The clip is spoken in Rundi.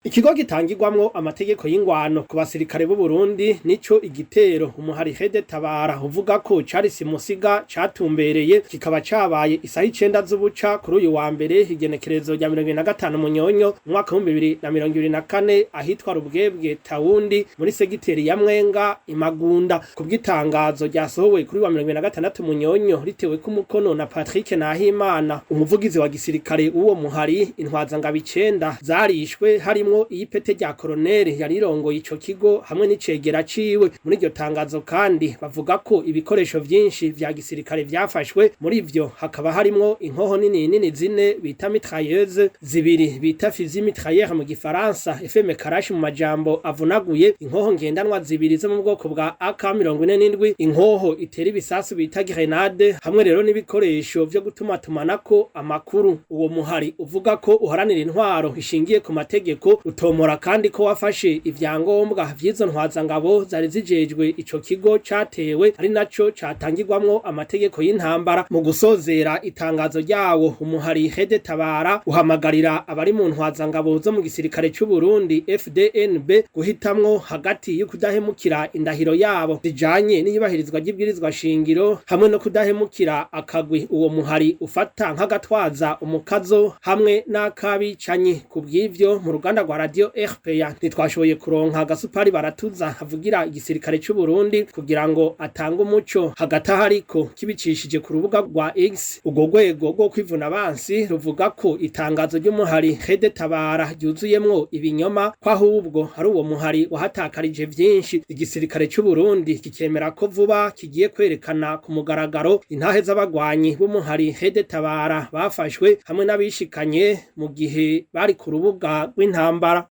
Ikigo gitangirwamwo amategeko y'ingwano ku basirikare b'u Burundi nico igitero umuhari Hede Tabara uvuga ko cari simusiga catumbereye, kikaba cabaye isaha 9 z'ubuca kuri uyu wa mbere, igenekerezo rya 25 Munyonyo umwaka wa 2024, ahitwa Rubwebwe Tawundi muri segiteri ya Mwenga Imagunda. Kubw'itangazo ryasohowe kuri wa 26 Munyonyo ritewe ku mukono na Patrick Nahimana, umuvugizi wa gisirikare w'uwo muhari, intwazangabo 9 zarishwe, harimwo iyipete rya koroneri yarirongoye ico kigo hamwe n'icegera ciwe. Muri iryo tangazo kandi bavuga ko ibikoresho vyinshi vya gisirikare vyafashwe, muri ivyo hakaba harimwo inkoho nini nini zine bita mitrailleuse, zibiri bita fusil mitrailleur mu gifaransa, FM Karashi mu majambo avunaguye, inkoho ngendanwa zibiri zo mu bwoko bwa AK-47, inkoho itera ibisasu bita grenade, hamwe rero n'ibikoresho vyo gutumatumanako amakuru. Uwo muhari uvuga ko uharanira intwaro ishingiye ku mategeko, utomora kandi ko wafashe ivyangombwa vy'izo ntwazangabo zari zijejwe ico kigo catewe, ari naco catangirwamwo amategeko y'intambara. Mu gusozera itangazo ryawo, umuhari Hede Tabara uhamagarira abari mu ntwazangabo zo mu gisirikare c'u Burundi FDNB guhitamwo hagati yo kudahemukira indahiro yabo zijanye n'iyubahirizwa ry'ibwirizwa shingiro hamwe no kudahemukira akagwi uwo muhari ufata nk'agatwaza umukazo hamwe n'akabicanyi. Kubw'ivyo, mu ruganda rwa radio RPA ntitwashoboye kuronka Gasupari Baratuza avugira igisirikare c'u Burundi kugira ngo atange umuco. Hagati aho ariko, kibicishije ku rubuga rwa X, urwo rwego rwo kwivuna abansi ruvuga ko itangazo ry'umuhari Hede Tabara ryuzuyemwo ibinyoma, ko ahubwo ari uwo muhari wahatakarije vyinshi. Igisirikare c'u Burundi kikemera ko vuba kigiye kwerekana ku mugaragaro intahe z'abagwanyi b'umuhari Hede Tabara bafashwe hamwe n'abishikanye mu gihe bari ku rubuga rw'intambara.